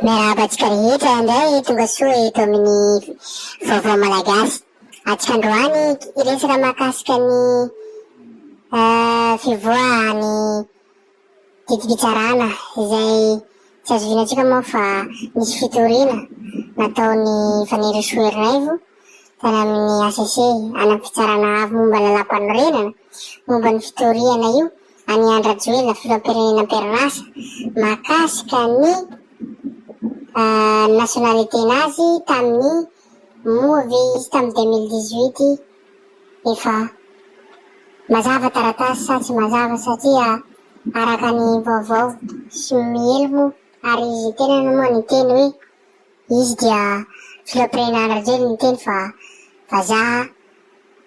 Miarahaba antsika rehetra indray tonga soa eto amin'ny Vaovao Malagasy. Antsika androany hiresaka mahakasika ny fivoahan'ny didim-pitsarana izay tsy azo oviana antsika moa fa nisy fitoriana nataon'i Fanirisoa Ernaivo tany amin'ny HCC any amin'ny fitsarana avo momba ny lalàmpanorenana momba ny fitoriana io an'i Andry Rajoelina filoham-pirenena am-perinasa mahakasika ny nationalité-nazy tamin'ny moa ve izy tamin'ny 2018 efa mazava taratasy sa tsy mazava satria araka ny vaovao sy miely moa ary izy tenany moa niteny hoe izy dia filoham-pirenena Andry Rajoelina niteny fa vazaha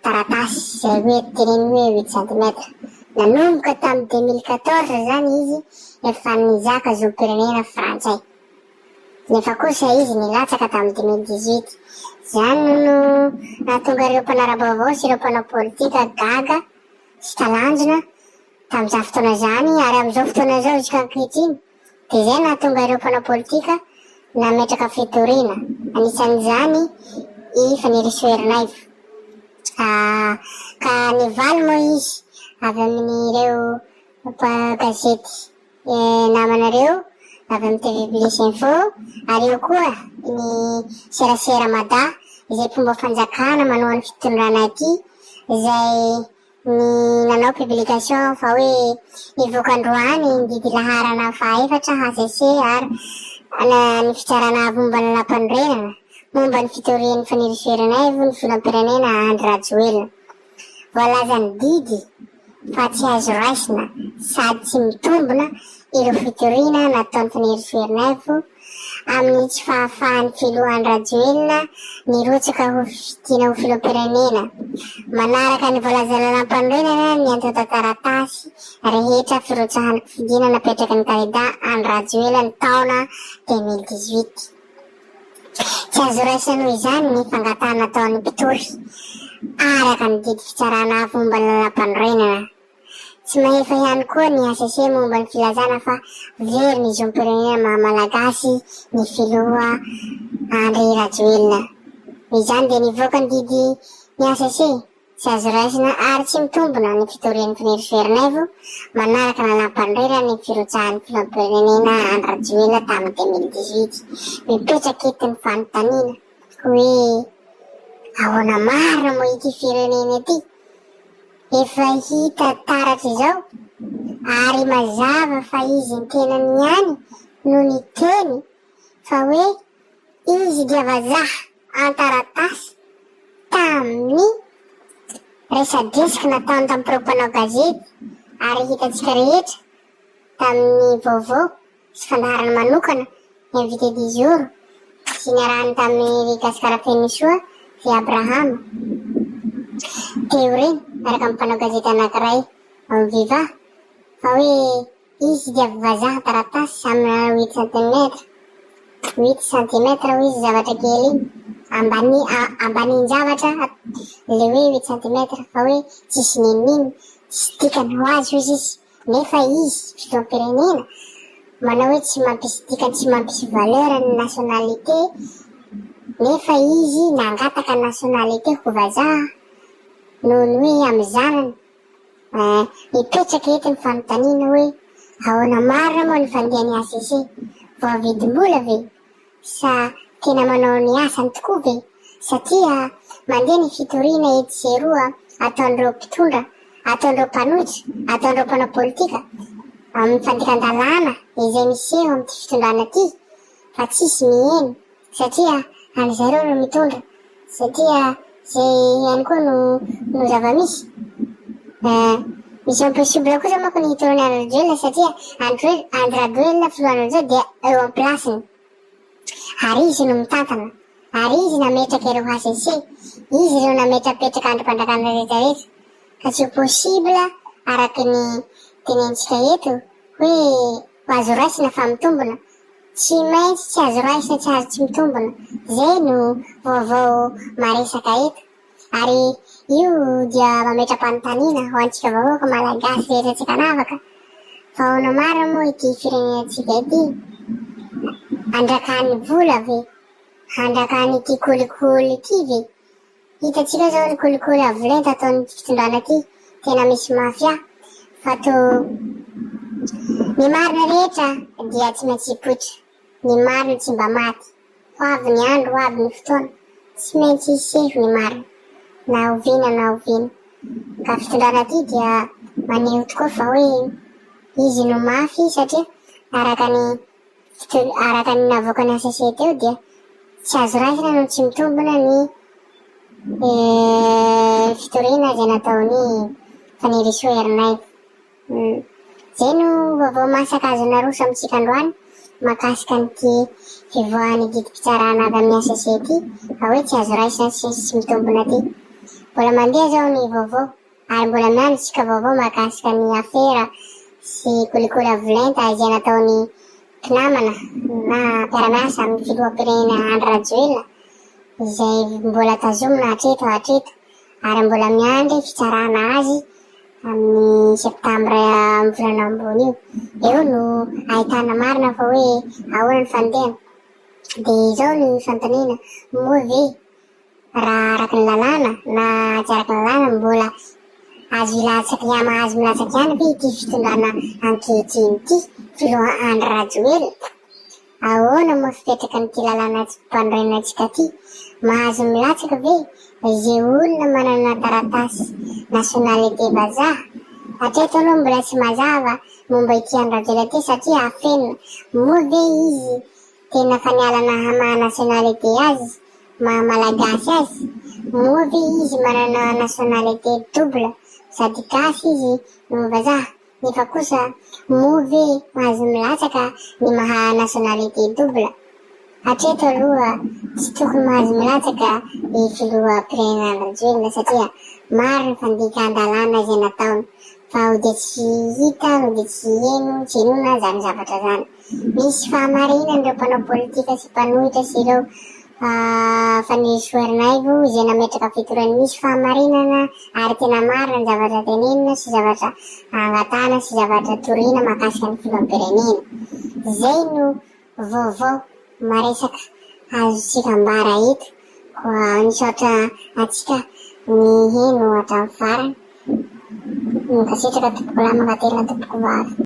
taratasy izay hoe teneniny hoe huit centimètres. Nanomboka tamin'ny 2014 izany izy efa nizaka zom-pirenena frantsay. Nefa kosa izy nilatsaka tamin'ny 2018. Izany no nahatonga ireo mpanara-baovao sy ireo mpanao politika gaga sy talanjona tamin'izany fotoana izany ary amin'izao fotoana izao jusqu'à ankehitriny dia izay no nahatonga ireo mpanao politika nametraka fitoriana, anisan'izany i Fanirisoa Ernaivo. Ka nivaly moa izy avy amin'ireo mpanao gazety namanareo avy amin'ny TV Plus Info ary eo koa ny serasera Mada izay mpomba fanjakana manohana ny fitondrana ity izay ny nanao publication fa hoe nivoaka androany ny didy laharana faha efatra HCC ary ny fitsarana avo momba ny lalàmpanorenana momba ny fitorian'i Fanirisoa Ernaivo ny filoham-pirenena Andry Rajoelina. Voalazan'ny didy fa tsy azo raisina sady tsy mitombina ireo fitoriana nataon'i Fanirisoa Ernaivo amin'ny tsy fahafahan'ny filoha Andry Rajoelina nirotsaka ho fidiana ho filoham-pirenena. Manaraka ny voalazan'ny lalàmpanorenana ny antontan-taratasy rehetra firotsahan-kofidiana napetraky ny kandida Andry Rajoelina ny taona 2018. Tsy azo raisina noho izany ny fangatahana ataon'ny mpitory araka ny didy fitsarana avo momba ny lalàmpanorenana. Tsy mahefa ihany koa ny hcc momba ny filazana fa very ny zom-pirenena maha Malagasy ny filoha Andry Rajoelina. Noho izany dia nivoaka ny didy ny hcc, tsy azo raisina ary tsy mitombina ny fitorian'i Fnerisoa Ernaivo manaraka ny lalàmpanorenana ny firotsahan'ny filoham-pirenena Andry Rajoelina tamin'ny 2018. Mipetraka eto ny fanontaniana hoe ahoana marina moa ity firenena ity? Efa hita taratra izao ary mazava fa izy tenany ihany no niteny fa hoe izy dia vazaha an-taratasy tamin'ny resadresaka nataony tamin'ireo mpanao gazety ary hitantsika rehetra tamin'ny vaovao sy fandaharana manokana ny invité du jour sy niarahany tamin'i ry Gasikara Fenosoa sy Abrahama teo ireny miaraka amin'ny mpanao gazety anankiray ao amin'ny Viva fa hoe izy dia vazaha taratasy amina huit centimètres huit centimètres hoy izy zavatra kely iny ambany ambanin-javatra le hoe huit centimètres fa hoe tsisy n'inon'inona tsisy dikany ho azy hoy izy. Nefa izy, filoham-pirenena, manao hoe tsy mampisy dikany tsy mampisy valeur ny nationalité, nefa izy nangataka nationalité ho vazaha noho ny hoe amin'ny zanany. Eh, mipetraka eto ny fanontaniana hoe ahoana marina moa ny fandehan'ny HCC? Voavidim-bola ve? Sa tena manao ny asany tokoa ve? Satria mandeha ny fitoriana etsy sy eroa ataon'ireo mpitondra, ataon'ireo mpanohitra, ataon'ireo mpanao politika amin'ny fandikan-dalàna izay miseho amin'ity fitondrana ity fa tsisy miheno satria any zareo no mitondra satria izay ihany koa no no zava-misy. Eh, mission possible kosa manko ny hitoriana an'i Rajoelina satria Andry Andry Rajoelina filoha an'izao dia eo am-plasiny. Ary izy no mitantana. Ary izy nametraka ireo HCC. Izy ireo nametrapetraka andrim-panjakana rehetra rehetra. Ka tsy ho possible araka ny tenenintsika eto hoe ho azo raisina fa mitombona. Tsy maintsy tsy azo raisina tsy azo tsy mitombona. Zay no vaovao maresaka eto. Ary io dia mametra-panontaniana ho antsika vahoaka malagasy rehetra tsy ankanavaka fa ahoana marina moa ity firenenantsika ity? Handrakany vola ve? Handrakany ity kolikoly ity ve? Hitantsika zao ny kolikoly avo lenta ataon'ity fitondrana ity, tena misy mafia fa toa ny marina rehetra dia tsy maintsy hipoitra, ny marina tsy mba maty, ho avy ny andro ho avy ny fotoana, tsy maintsy hiseho ny marina na oviana na oviana, ka fitondrana ity dia maneho tokoa fa hoe izy no mafy satria araka ny Araka ny navoakan'ny HCC teo dia tsy azo raisina no tsy mitombina ny fitoriana izay nataon'i Fanirisoa Ernaivo. Izay no vaovao masaka azo naroso amintsika androany mahakasika an'ity fivoahan'ny didim-pitsarana avy amin'ny HCC ity fa hoe tsy azo raisina sy tsy mitombina ity. Mbola mandeha izao ny vaovao. Ary mbola miandry isika vaovao mahakasika ny afera sy kolikoly avo lenta izay nataon'ny mpinamana na mpiara-miasa amin'ny filoham-pirenena Andry Rajoelina izay mbola tazomina hatreto hatreto ary mbola miandry fitsarana azy amin'ny septambra amin'ny volana ambony io. Eo no ahitana marina fa hoe ahoana ny fandehany. Dia izao ny fanontaniana, moa ve Raha araka ny lalàna na tsy araka ny lalàna mbola azo hilatsaka ihany mahazo milatsaka ihany ve ity fitondrana ankehitriny ity filoha Andry Rajoelina? Ahoana moa fipetrakan'ity lalàna tsy mpanorenantsika ity? Mahazo milatsaka ve izay olona manana taratasy nationalité vazaha? Hatreto aloha mbola tsy mazava momba ity Andry Rajoelina ity satria afenina. Moa ve izy Tena fa nialana maha nationalité azy, maha malagasy azy, moa ve izy manana nationalité double sady gasy izy no vazaha, nefa kosa moa ve mahazo milatsaka ny maha nationalité double? Hatreto aloha tsy tokony mahazo milatsaka i filoham-pirenena Andry Rajoelina satria maro ny fandikan-dalàna izay nataony fa ho dia tsy hita no dia tsy heno tsy henoina zany zavatra zany. Misy fahamarinany ireo mpanao politika sy mpanohitra sy ireo Fanirisoa Ernaivo izay nametraka fitoriana. Misy fahamarinana ary tena marina ny zavatra tenenina sy zavatra angatahana sy zavatra toriana mahakasika ny filoham-pirenena. Izay no vaovao maresaka azontsika ambara eto. Koa misaotra antsika niheno hatramin'ny farany. Mankasitraka tompokolahy, mankatelina tompokovavy.